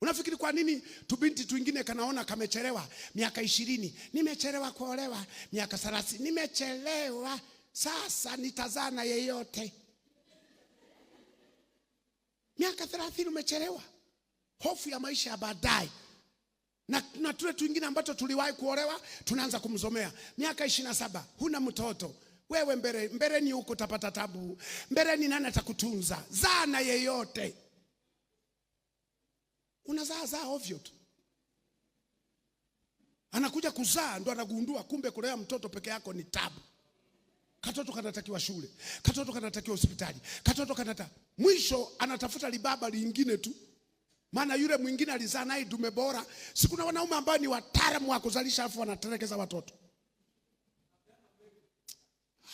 Unafikiri kwa nini tubinti twingine kanaona kamechelewa miaka 20, nimechelewa kuolewa, miaka 30, nimechelewa, sasa nitazaa na yeyote. Miaka 30 umechelewa. Hofu ya maisha ya baadaye. Na tule twingine ambacho tuliwahi kuolewa tunaanza kumzomea. Miaka 27 huna mtoto. Wewe mbeleni huko utapata tabu. Mbeleni nani atakutunza? Zaa na yeyote. Unazaa zaa ovyo tu. Anakuja kuzaa ndo anagundua kumbe kulea mtoto peke yako ni tabu. Katoto kanatakiwa shule, katoto kanatakiwa hospitali, katoto kanata. Mwisho anatafuta libaba lingine tu. Maana yule mwingine alizaa naye dume bora. Si kuna wanaume ambao ni wataalamu wa kuzalisha afu wanatelekeza watoto.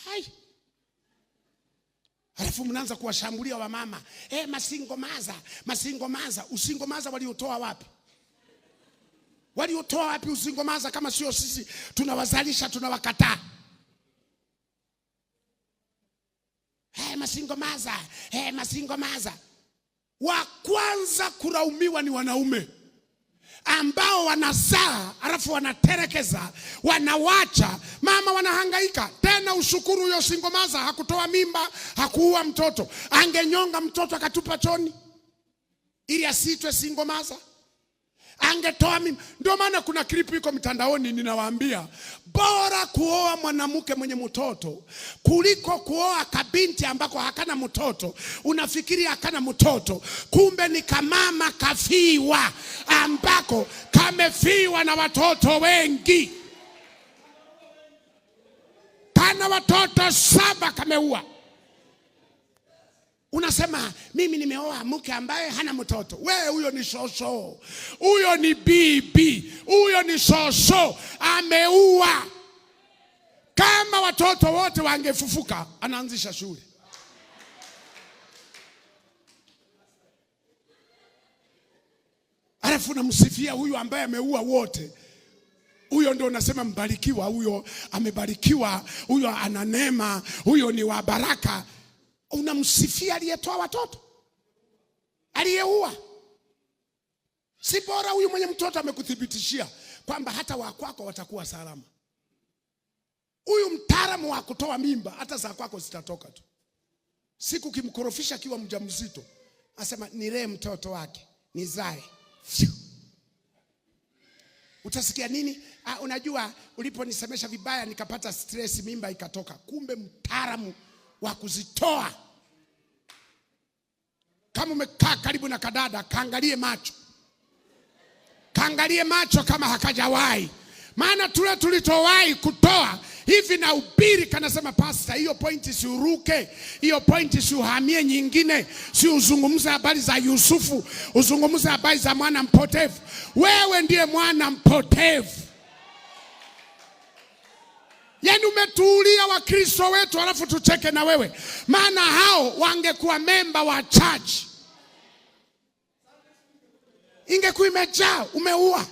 Hai. Alafu mnaanza kuwashambulia wamama. Masingomaza, masingomaza, usingomaza waliotoa wapi? Waliotoa wapi usingomaza kama sio sisi tunawazalisha, tunawakataa? Masingomaza, masingomaza. Wa kwanza kulaumiwa ni wanaume ambao wanazaa alafu wanaterekeza, wanawacha mama wanahangaika. Tena ushukuru huyo singomaza hakutoa mimba, hakuua mtoto. Angenyonga mtoto akatupa choni ili asitwe singomaza. Angetoa mimba. Ndio maana kuna clip iko mtandaoni, ninawaambia bora kuoa mwanamke mwenye mtoto kuliko kuoa kabinti ambako hakana mtoto. Unafikiri hakana mtoto, kumbe ni kamama kafiwa, ambako kamefiwa na watoto wengi. Kana watoto 7 kameua. Unasema mimi nimeoa mke ambaye hana mtoto. Wewe huyo ni shosho, huyo ni bibi, huyo ni shosho, ameua. Kama watoto wote wangefufuka, anaanzisha shule. Alafu namsifia huyu ambaye ameua wote. Huyo ndio unasema mbarikiwa, huyo amebarikiwa, huyo ana neema, huyo ni wa baraka. Unamsifia aliyetoa watoto, aliyeua. Si bora huyu mwenye mtoto amekuthibitishia kwamba hata wa kwako watakuwa salama. Huyu mtaalamu wa kutoa mimba, hata za kwako zitatoka tu. Siku kimkorofisha akiwa mjamzito, asema nilee mtoto wake, nizae. Phew. Utasikia nini? Unajua uliponisemesha vibaya nikapata stress, mimba ikatoka. Kumbe mtaalamu wa kuzitoa. Kama umekaa karibu na kadada, kaangalie macho. Kaangalie macho kama hakajawahi. Maana tule tulitowahi kutoa hivi na ubiri kanasema pastor, hiyo pointi si uruke, hiyo pointi si uhamie nyingine, si uzungumze habari za Yusufu, uzungumze habari za mwana mpotevu. Wewe ndiye mwana mpotevu. Yaani umetuulia Wakristo wetu alafu tucheke na wewe. Maana hao wangekuwa memba wa church, ingekuwa imejaa. Umeua.